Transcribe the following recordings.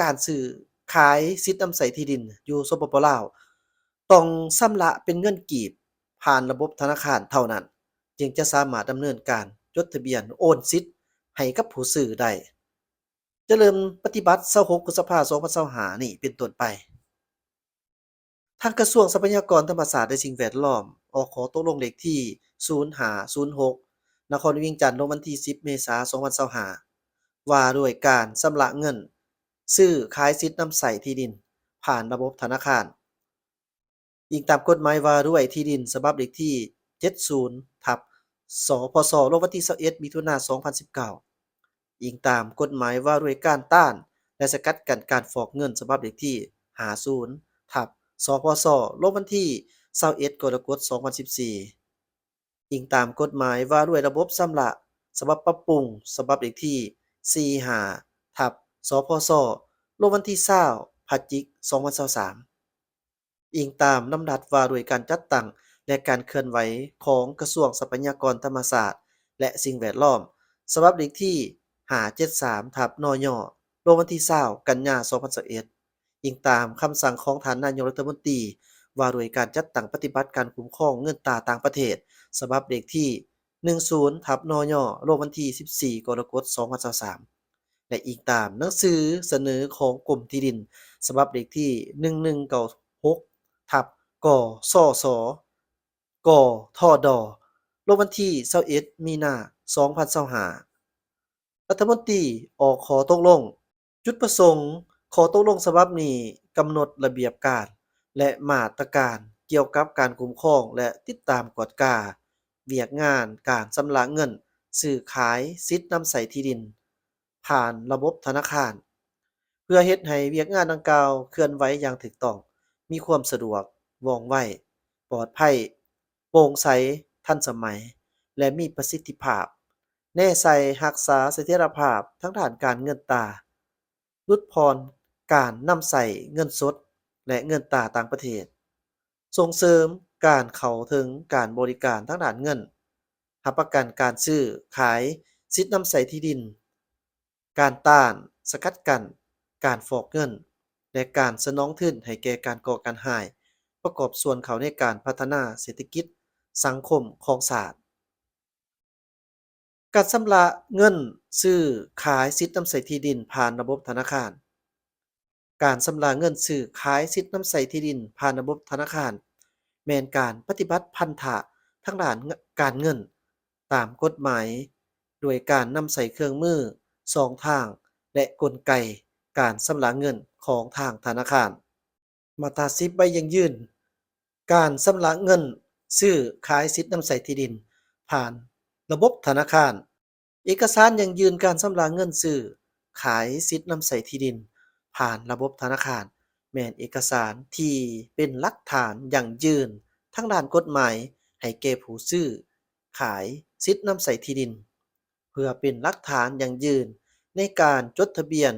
ການຊື້ຂາຍສິດນຳໃຊ້ທີ່ດິນຢູ່ ສປປ ລາວ ຕ້ອງຊຳລະເປັນເງິນກີບຜ່ານລະບົບທະນາຄານເທົ່ານັ້ນ ຈຶ່ງຈະສາມາດດຳເນີນການຈົດທະບຽນໂອນສິດໃຫ້ກັບຜູ້ຊື້ໄດ້ ຈະເລີ່ມປະຕິບັດຊາວຫົກ ພຶດສະພາ ສອງພັນຊາວຫ້ານີ້ເປັນຕົ້ນໄປ. ທາງກະຊວງຊັບພະຍາກອນທຳມະຊາດ ແລະ ສິ່ງແວດລ້ອມ ອອກຂໍ້ຕົກລົງເລກທີ ສູນຫ້າສູນຫົກ ນະຄອນວຽງຈັນ ລົງວັນທີ ສິບ ເມສາ ສອງພັນຊາວຫ້າ ວ່າດ້ວຍການຊຳລະເງິນຊື້ຂາຍສິດນຳໃຊ້ທີ່ດິນຜ່ານລະບົບທະນາຄານ. ອີງຕາມກົດໝາຍວ່າດ້ວຍທີ່ດິນ ສະບັບເລກທີ ເຈັດສູນ ທັບ ສພສ ລົງວັນທີ ຊາວເອັດ ມິຖຸນາ ສອງພັນສິບເກົ້າ, ອີງຕາມກົດໝາຍວ່າດ້ວຍການຕ້ານ ແລະ ສະກັດກັ້ນການຟອກເງິນ ສະບັບເລກທີ ຫ້າສູນ ທັບ ສພສ ລົງວັນທີ ຊາວເອັດ ກໍລະກົດ ສອງພັນສິບສີ່, ອີງຕາມກົດໝາຍວ່າດ້ວຍລະບົບຊຳລະ ສະບັບປັບປຸງ ສະບັບເລກທີ ສີ່ຫ້າ ທັບ ສພສ ລົງວັນທີ ຊາວ ພະຈິກ ສອງພັນຊາວສາມ. ອີງຕາມນຳລັດວ່າດ້ວຍການຈັດຕັ້ງ ແລະ ການເຄື່ອນໄຫວຂອງກະຊວງຊັບພະຍາກອນທຳມະຊາດ ແລະ ສິ່ງແວດລ້ອມ ສະບັບເລກທີ ຫ້າເຈັດສາມ ທັບ ນຍ ລົງວັນທີ ຊາວ ກັນຍາ ສອງພັນຊາວເອັດ, ອີງຕາມຄຳສັ່ງຂອງທ່ານນາຍົກລັດຖະມົນຕີ ວ່າດ້ວຍການຈັດຕັ້ງປະຕິບັດການຄຸ້ມຄອງເງິນຕາຕ່າງປະເທດ ສະບັບເລກທີ ໜຶ່ງສູນ ທັບ ນຍ ລົງວັນທີ ສິບສີ່ ກໍລະກົດ ສອງພັນຊາວສາມ ແລະ ອີງຕາມໜັງສືສະເໜີຂອງກົມທີ່ດິນ ສະບັບເລກທີ ໜຶ່ງໜຶ່ງເກົ້າຫົກ ທັບ ກສສ ກທດ ລົງວັນທີ ຊາວເອັດ ມີນາ ສອງພັນຊາວຫ້າ. ລັດຖະມົນຕີອອກຂໍ້ຕົກລົງ. ຈຸດປະສົງ ຂໍ້ຕົກລົງສະບັບນີ້ກຳນົດລະບຽບການ ແລະ ມາດຕະການກ່ຽວກັບການຄຸ້ມຄອງ ແລະ ຕິດຕາມກວດກາວຽກງານການຊຳລະເງິນຊື້ຂາຍສິດນຳໃຊ້ທີ່ດິນຜ່ານລະບົບທະນາຄານ ເພື່ອເຮັດໃຫ້ວຽກງານດັ່ງກ່າວເຄື່ອນໄຫວຢ່າງຖືກຕ້ອງ, ມີຄວາມສະດວກ, ວ່ອງໄວ, ປອດໄພ, ໂປ່ງໃສ, ທັນສະໄໝ ແລະ ມີປະສິດທິພາບ, ແນໃສ່ຮັກສາສະຖຽນລະພາບທາງດ້ານການເງິນຕາ, ຫຼຸດຜ່ອນການນຳໃຊ້ເງິນສົດ ແລະ ເງິນຕາຕ່າງປະເທດ, ສົ່ງເສີມການເຂົ້າເຖິງການບໍລິການທາງດ້ານເງິນ, ຮັບປະກັນການຊື້ຂາຍສິດນຳໃຊ້ທີ່ດິນ, ການຕ້ານ, ສະກັດກັ້ນການຟອກເງິນ ແລະ ການສະໜອງທຶນໃຫ້ແກ່ການກໍ່ການຮ້າຍ, ປະກອບສ່ວນເຂົ້າໃນການພັດທະນາເສດຖະກິດສັງຄົມຂອງຊາດ. ການຊຳລະເງິນຊື້ຂາຍສິດນຳໃຊ້ທີ່ດິນຜ່ານລະບົບທະນາຄານ. ການຊຳລະເງິນຊື້ຂາຍສິດນຳໃຊ້ທີ່ດິນຜ່ານລະບົບທະນາຄານ ແມ່ນການປະຕິບັດພັນທະທາງດ້ານການເງິນຕາມກົດໝາຍ ໂດຍການນຳໃຊ້ເຄື່ອງມື, ຊ່ອງທາງ ແລະ ກົນໄກການຊຳລະເງິນຂອງທາງທະນາຄານ. ມາດຕາ ສິບ ໃບຢັ້ງຢືນການຊຳລະເງິນຊື້ຂາຍສິດນຳໃຊ້ທີ່ດິນຜ່ານລະບົບທະນາຄານ. ເອກະສານຢັ້ງຢືນການຊຳລະເງິນຊື້ຂາຍສິດນຳໃຊ້ທີ່ດິນຜ່ານລະບົບທະນາຄານ ແມ່ນເອກະສານທີ່ເປັນຫຼັກຖານຢັ້ງຢືນທາງດ້ານກົດໝາຍໃຫ້ແກ່ຜູ້ຊື້ຂາຍສິດນຳໃຊ້ທີ່ດິນ ເພື່ອເປັນຫຼັກຖານຢັ້ງຢືນໃນການຈົດທະບຽນ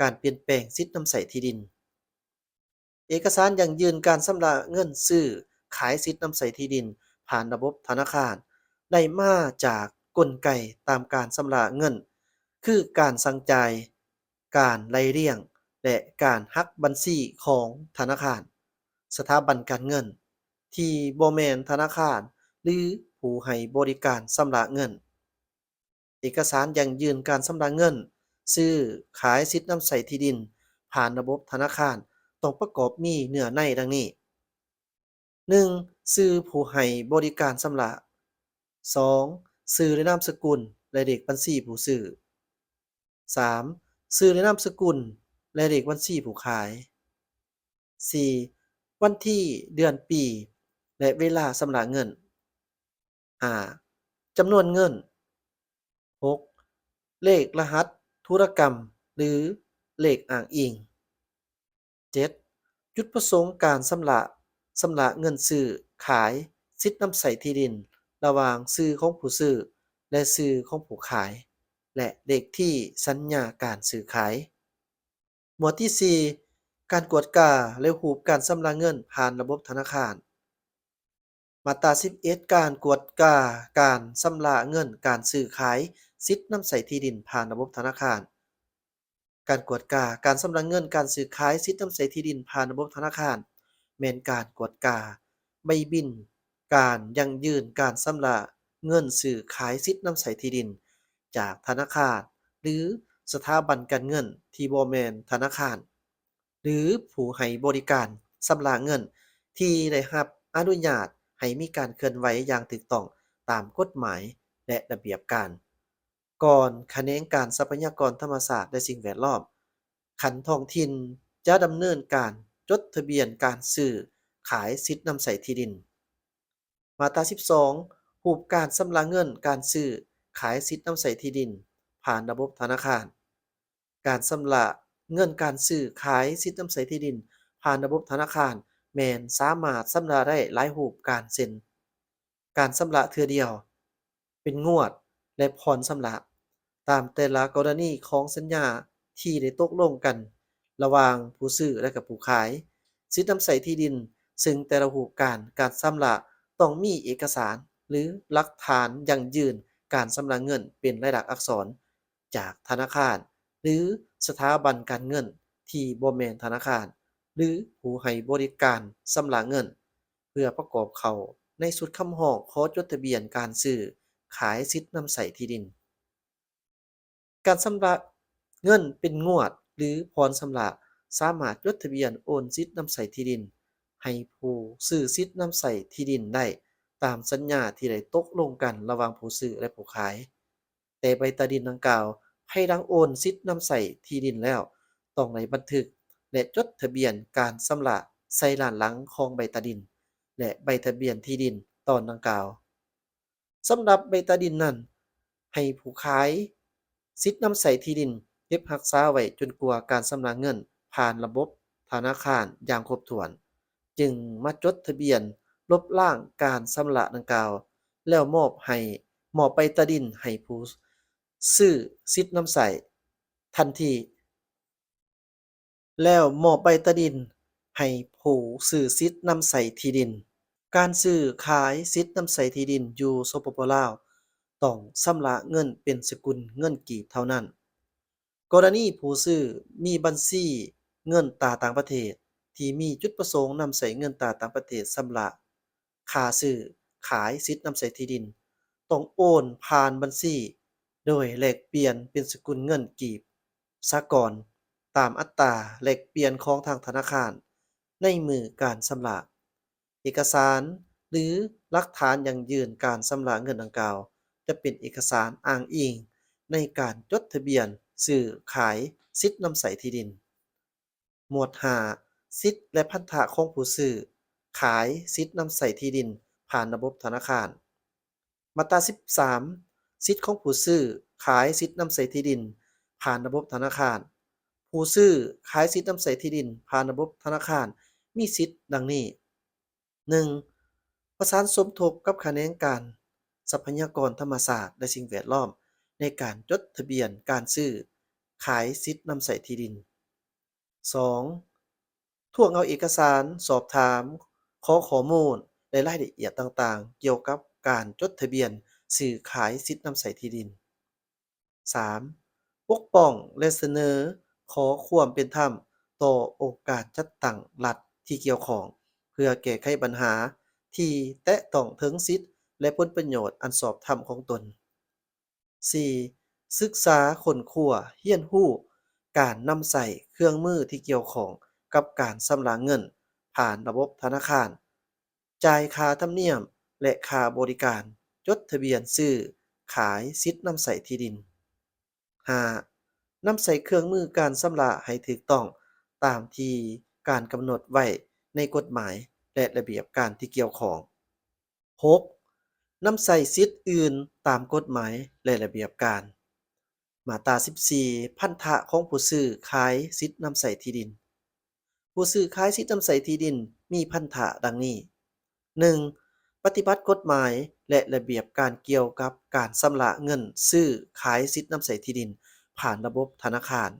ການປ່ຽນແປງສິດນຳໃຊ້ທີ່ດິນ. ເອກະສານຢັ້ງຢືນການຊຳລະເງິນຊື້ຂາຍສິດນຳໃຊ້ທີ່ດິນຜ່ານລະບົບທະນາຄານ ໄດ້ມາຈາກກົນໄກຕາມການຊຳລະເງິນ ຄືການສັ່ງຈ່າຍ, ການໄລ່ລຽງ ແລະ ການຫັກບັນຊີຂອງທະນາຄານ, ສະຖາບັນການເງິນທີ່ບໍ່ແມ່ນທະນາຄານ ຫຼື ຜູ້ໃຫ້ບໍລິການຊຳລະເງິນ. ເອກະສານຢັ້ງຢືນການຊຳລະເງິນຊື້ຂາຍສິດນຳໃຊ້ທີ່ດິນຜ່ານລະບົບທະນາຄານ ຕ້ອງປະກອບມີເນື້ອໃນດັ່ງນີ້: ໜຶ່ງ ຊື່ຜູ້ໃຫ້ບໍລິການຊຳລະ, ສອງ ຊື່ ແລະ ນາມສະກຸນ ແລະ ເລກບັນຊີຜູ້ຊື້, ສາມ ຊື່ ແລະ ນາມສະກຸນ ແລະ ເລກບັນຊີຜູ້ຂາຍ, ສີ່ ວັນທີ, ເດືອນ, ປີ ແລະ ເວລາຊຳລະເງິນ, ຫ້າ ຈຳນວນເງິນ, ຫົກ ເລກລະຫັດທຸລະກຳ ຫຼື ເລກອ້າງອີງ, ເຈັດ ຈຸດປະສົງການຊຳລະ, ຊຳລະເງິນຊື້ຂາຍສິດນຳໃຊ້ທີ່ດິນລະຫວ່າງຊື່ຂອງຜູ້ຊື້ ແລະ ຊື່ຂອງຜູ້ຂາຍ ແລະ ເລກທີສັນຍາການຊື້ຂາຍ. ໝວດທີສີ່ ການກວດກາ ແລະ ຮູບການຊຳລະເງິນຜ່ານລະບົບທະນາຄານ. ມາດຕາສິບເອັດ ການກວດກາການຊຳລະເງິນການຊື້ຂາຍສິດນຳໃຊ້ທີ່ດິນຜ່ານລະບົບທະນາຄານ. ການກວດກາການຊຳລະເງິນການຊື້ຂາຍສິດນຳໃຊ້ທີ່ດິນຜ່ານລະບົບທະນາຄານ ແມ່ນການກວດກາໃບບິນການຢັ້ງຢືນການຊຳລະເງິນຊື້ຂາຍສິດນຳໃຊ້ທີ່ດິນຈາກທະນາຄານ ຫຼື ສະຖາບັນການເງິນທີ່ບໍ່ແມ່ນທະນາຄານ ຫຼື ຜູ້ໃຫ້ບໍລິການຊຳລະເງິນທີ່ໄດ້ຮັບອະນຸຍາດໃຫ້ມີການເຄື່ອນໄຫວຢ່າງຖືກຕ້ອງຕາມກົດໝາຍ ແລະ ລະບຽບການ. ກ່ອນຂະແໜງການຊັບພະຍາກອນທຳມະຊາດ ແລະ ສິ່ງແວດລ້ອມ ຂັ້ນທ້ອງຖິ່ນຈະດຳເນີນການຈົດທະບຽນການຊື້ຂາຍສິດນຳໃຊ້ທີ່ດິນ. ມາດຕາສິບສອງ ຮູບການຊຳລະເງິນການຊື້ຂາຍສິດນຳໃຊ້ທີ່ດິນຜ່ານລະບົບທະນາຄານ. ການຊຳລະເງິນການຊື້ຂາຍສິດນຳໃຊ້ທີ່ດິນຜ່ານລະບົບທະນາຄານ ແມ່ນສາມາດຊຳລະໄດ້ຫຼາຍຮູບການ ເຊັ່ນ ການຊຳລະເທື່ອດຽວ, ເປັນງວດ ແລະ ຜ່ອນຊຳລະ ຕາມແຕ່ລະກໍລະນີຂອງສັນຍາທີ່ໄດ້ຕົກລົງກັນລະຫວ່າງຜູ້ຊື້ ແລະ ກະຜູ້ຂາຍສິດນຳໃຊ້ທີ່ດິນ, ເຊິ່ງແຕ່ລະຮູບການການຊຳລະຕ້ອງມີເອກະສານ ຫຼື ຫຼັກຖານຢັ້ງຢືນການຊຳລະເງິນເປັນລາຍລັກອັກສອນ ຈາກທະນາຄານ ຫຼື ສະຖາບັນການເງິນທີ່ບໍ່ແມ່ນທະນາຄານ ຫຼື ຜູ້ໃຫ້ບໍລິການຊຳລະເງິນ ເພື່ອປະກອບເຂົ້າໃນຊຸດຄຳຮ້ອງຂໍຈົດທະບຽນການຊື້ຂາຍສິດນຳໃຊ້ທີ່ດິນ. ການຊຳລະເງິນເປັນງວດ ຫຼື ຜ່ອນຊຳລະ ສາມາດຈົດທະບຽນໂອນສິດນຳໃຊ້ທີ່ດິນໃຫ້ຜູ້ຊື້ສິດນຳໃຊ້ທີ່ດິນໄດ້ຕາມສັນຍາທີ່ໄດ້ຕົກລົງກັນລະຫວ່າງຜູ້ຊື້ ແລະ ຜູ້ຂາຍ. ແຕ່ໃບຕາດິນດັ່ງກ່າວ ພາຍຫຼັງໂອນສິດນຳໃຊ້ທີ່ດິນແລ້ວ ຕ້ອງໄດ້ບັນທຶກ ແລະ ຈົດທະບຽນການຊຳລະໃສ່ດ້ານຫຼັງຂອງໃບຕາດິນ ແລະ ໃບທະບຽນທີ່ດິນຕອນດັ່ງກ່າວ. ສຳລັບໃບຕາດິນນັ້ນ ໃຫ້ຜູ້ຂາຍສິດນຳໃຊ້ທີ່ດິນເກັບຮັກສາໄວ້ຈົນກວ່າການຊຳລະເງິນຜ່ານລະບົບທະນາຄານຢ່າງຄົບຖ້ວນ, ຈຶ່ງມາຈົດທະບຽນລົບລ້າງການຊຳລະດັ່ງກ່າວ ແລ້ວມອບໃຫ້ ມອບໃບຕາດິນໃຫ້ຜູ້ຊື້ສິດນຳໃຊ້ທັນທີ ແລ້ວມອບໃບຕາດິນໃຫ້ຜູ້ຊື້ສິດນຳໃຊ້ທີ່ດິນ. ການຊື້ຂາຍສິດນຳໃຊ້ທີ່ດິນຢູ່ ສປປ ລາວ ຕ້ອງຊຳລະເງິນເປັນສະກຸນເງິນກີບເທົ່ານັ້ນ. ກໍລະນີຜູ້ຊື້ມີບັນຊີເງິນຕາຕ່າງປະເທດທີ່ມີຈຸດປະສົງນຳໃຊ້ເງິນຕາຕ່າງປະເທດຊຳລະ ຄ່າຊື້ຂາຍສິດນຳໃຊ້ທີ່ດິນ ຕ້ອງໂອນຜ່ານບັນຊີ ໂດຍແລກປ່ຽນເປັນສະກຸນເງິນກີບສາກອນ ຕາມອັດຕາແລກປ່ຽນຂອງທາງທະນາຄານໃນມື້ການຊຳລະ. ເອກະສານ ຫຼື ຫຼັກຖານຢັ້ງຢືນການຊຳລະເງິນດັ່ງກ່າວ ຈະເປັນເອກະສານອ້າງອີງໃນການຈົດທະບຽນຊື້ຂາຍສິດນຳໃຊ້ທີ່ດິນ. ໝວດຫ້າ ສິດ ແລະ ພັນທະຂອງຜູ້ຊື້ຂາຍສິດນຳໃຊ້ທີ່ດິນຜ່ານລະບົບທະນາຄານ. ມາດຕາສິບສາມ ສິດຂອງຜູ້ຊື້ຂາຍສິດນຳໃຊ້ທີ່ດິນຜ່ານລະບົບທະນາຄານ. ຜູ້ຊື້ຂາຍສິດນຳໃຊ້ທີ່ດິນຜ່ານລະບົບທະນາຄານມີສິດດັ່ງນີ້: ໜຶ່ງ ປະສານສົມທົບກັບຂະແໜງການຊັບພະຍາກອນທຳມະຊາດ ແລະ ສິ່ງແວດລ້ອມ ໃນການຈົດທະບຽນການຊື້ຂາຍສິດນຳໃຊ້ທີ່ດິນ. ສອງ ທວງເອົາເອກະສານສອບຖາມ ຂໍຂໍ້ມູນ ແລະ ລາຍລະອຽດຕ່າງໆ ກ່ຽວກັບການຈົດທະບຽນຊື້ຂາຍສິດນຳໃຊ້ທີ່ດິນ. ສາມ ປົກປ້ອງ ແລະ ສະເໜີຂໍຄວາມເປັນທຳຕໍ່ອົງການຈັດຕັ້ງລັດທີ່ກ່ຽວຂ້ອງ ເພື່ອແກ້ໄຂບັນຫາທີ່ແຕະຕ້ອງເຖິງສິດ ແລະ ຜົນປະໂຫຍດອັນຊອບທຳຂອງຕົນ. ສີ່ ສຶກສາຄົ້ນຄວ້າຮຽນຮູ້ການນຳໃຊ້ເຄື່ອງມືທີ່ກ່ຽວຂ້ອງກັບການຊຳລະເງິນຜ່ານລະບົບທະນາຄານ, ຈ່າຍຄ່າທຳນຽມ ແລະ ຄ່າບໍລິການຈົດທະບຽນຊື້ຂາຍສິດນຳໃຊ້ທີ່ດິນ. ຫ້າ ນຳໃຊ້ເຄື່ອງມືການຊຳລະໃຫ້ຖືກຕ້ອງຕາມທີ່ການກຳນົດໄວ້ໃນກົດໝາຍ ແລະ ລະບຽບການທີ່ກ່ຽວຂ້ອງ. ຫົກ ນຳໃຊ້ສິດອື່ນຕາມກົດໝາຍ ແລະ ລະບຽບການ. ມາດຕາສິບສີ່ ພັນທະຂອງຜູ້ຊື້ຂາຍສິດນຳໃຊ້ທີ່ດິນ. ຜູ້ຊື້ຂາຍສິດນຳໃຊ້ທີ່ດິນມີພັນທະດັ່ງນີ້: ໜຶ່ງ ປະຕິບັດກົດໝາຍ ແລະ ລະບຽບການກ່ຽວກັບການຊຳລະເງິນຊື້ຂາຍສິດນຳໃຊ້ທີ່ດິນຜ່ານລະບົບທະນາຄານ.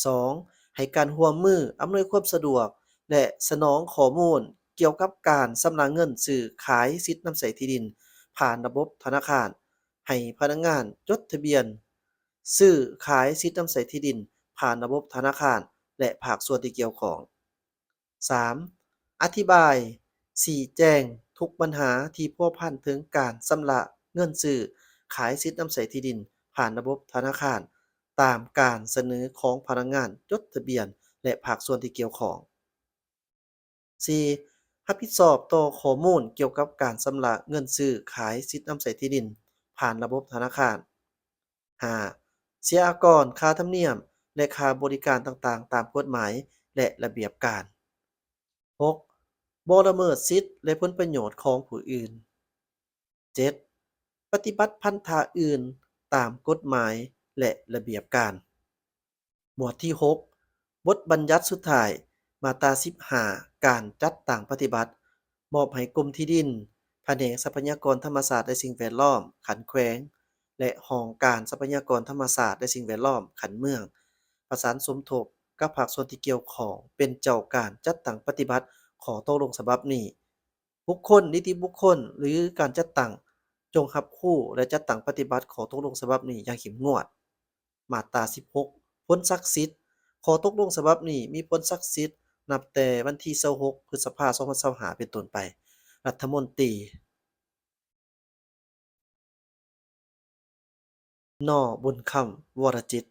ສອງ ໃຫ້ການຮ່ວມມືອຳນວຍຄວາມສະດວກ ແລະ ສະໜອງຂໍ້ມູນກ່ຽວກັບການຊຳລະເງິນຊື້ຂາຍສິດນຳໃຊ້ທີ່ດິນຜ່ານລະບົບທະນາຄານ ໃຫ້ພະນັກງານຈົດທະບຽນຊື້ຂາຍສິດນຳໃຊ້ທີ່ດິນ ຜ່ານລະບົບທະນາຄານ ແລະ ພາກສ່ວນທີ່ກ່ຽວຂ້ອງ. ສາມ, ອະທິບາຍ, ຊີ້ແຈງທຸກບັນຫາທີ່ພົວພັນເຖິງການຊຳລະເງິນຊື້ຂາຍສິດນຳໃຊ້ທີ່ດິນຜ່ານລະບົບທະນາຄານ ຕາມການສະເໜີຂອງພະນັກງານຈົດທະບຽນ ແລະ ພາກສ່ວນທີ່ກ່ຽວຂ້ອງ. ສີ່, ຮັບຜິດຊອບຕໍ່ຂໍ້ມູນກ່ຽວກັບການຊຳລະເງິນຊື້ຂາຍສິດນຳໃຊ້ທີ່ດິນຜ່ານລະບົບທະນາຄານ. ຫ້າ, ເສຍອາກອນ, ຄ່າທຳນຽມ ແລະ ຄ່າບໍລິການຕ່າງໆຕາມກົດໝາຍ ແລະ ລະບຽບການ. ຫົກ, ບໍ່ລະເມີດສິດ ແລະ ຜົນປະໂຫຍດຂອງຜູ້ອື່ນ. ເຈັດ, ປະຕິບັດພັນທະອື່ນຕາມກົດໝາຍ ແລະ ລະບຽບການ. ໝວດທີຫົກ, ບົດບັນຍັດສຸດທ້າຍ, ມາດຕາສິບຫ້າ ການຈັດຕັ້ງປະຕິບັດ, ມອບໃຫ້ກົມທີ່ດິນ, ພະແນກຊັບພະຍາກອນທຳມະຊາດ ແລະ ສິ່ງແວດລ້ອມ ຂັ້ນແຂວງ ແລະ ຫ້ອງການຊັບພະຍາກອນທຳມະຊາດ ແລະ ສິ່ງແວດລ້ອມ ຂັ້ນເມືອງ ປະສານສົມທົບກັບພາກສ່ວນທີ່ກ່ຽວຂ້ອງ ເປັນເຈົ້າການຈັດຕັ້ງປະຕິບັດຂໍ້ຕົກລົງສະບັບນີ້. ບຸກຄົນ, ນິຕິບຸກຄົນ ຫຼື ການຈັດຕັ້ງ ຈົ່ງຮັບຮູ້ ແລະ ຈັດຕັ້ງປະຕິບັດຂໍ້ຕົກລົງສະບັບນີ້ຢ່າງເຂັ້ມງວດ. ມາດຕາສິບຫົກ, ຜົນສັກສິດ. ຂໍ້ຕົກລົງສະບັບນີ້ມີຜົນສັກສິດນັບແຕ່ວັນທີຊາວຫົກ ພຶດສະພາ ສອງພັນຊາວຫ້າ ເປັນຕົ້ນໄປ. ລັດຖະມົນຕີ ນ. ບຸນຄຳ ວໍລະຈິດ.